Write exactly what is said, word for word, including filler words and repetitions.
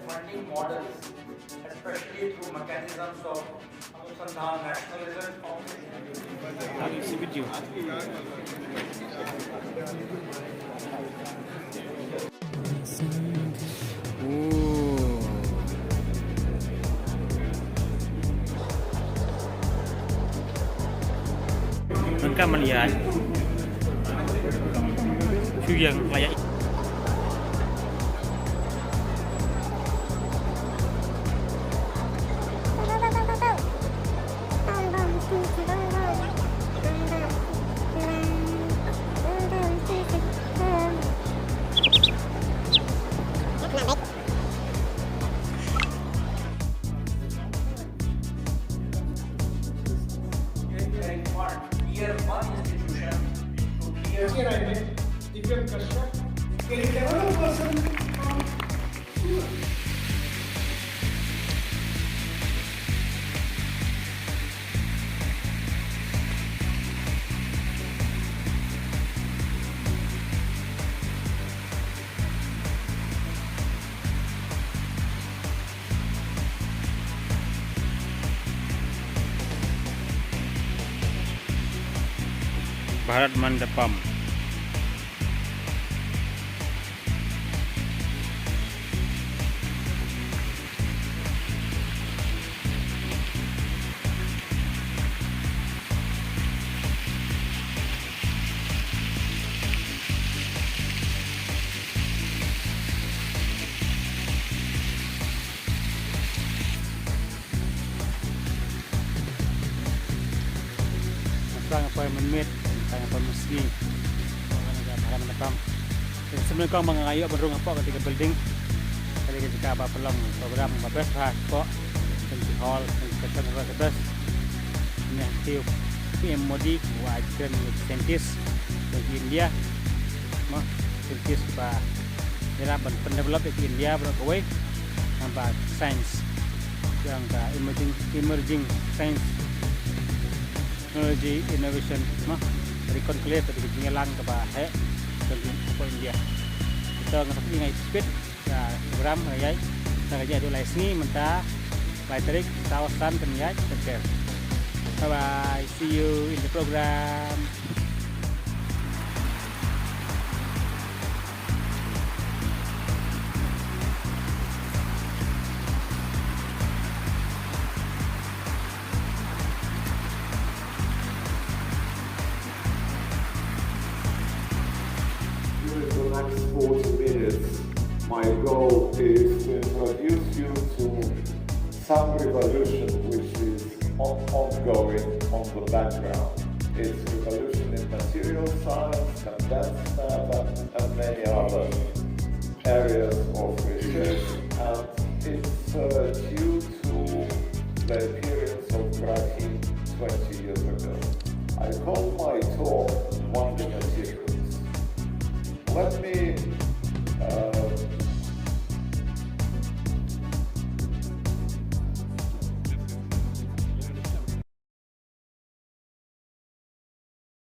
Funding models, especially through mechanisms of Anusandhan Nationalism Foundation. Nangka man ïa. Shu yang layak. Here I met Dipyan Kashyap, a remarkable person from Surat. Bharat Mandapam. Mynta nga poi mynmiet, mynta nga poi mynsngi. Mynta nga poi mynmiet. Te shu nyngkong ba nga ïoh ban rung hapoh kata ka building. Kata ka jaka ba pynlong program ba best ha hapoh. Kata ka hall, kata ka best. Mynta ka P M Modi u ai kren scientist jong ki India. Mo, scientist ba ïarap ban pyndevelop ïa ki India baroh kawei. Namar ba science, jong ka emerging, emerging science, technology, innovation, mo. Ka dei conclave, ka dei ka jingïalang kaba heh jong ka India. Kita nga sngewthuh ngai speed ka program, nga ïaid, ta ka ïaid dei lai sngi, mynta lai tarik, mynta u san kan ïaid. Bye bye, see you in the program. During the next forty minutes, my goal is to introduce you to some revolution which is on- ongoing on the background. It's revolution in material science, condensed matter, and many other areas of research, and it's uh, due to the appearance of graphene twenty years ago. I call my talk Wonder Materials. Let me uh,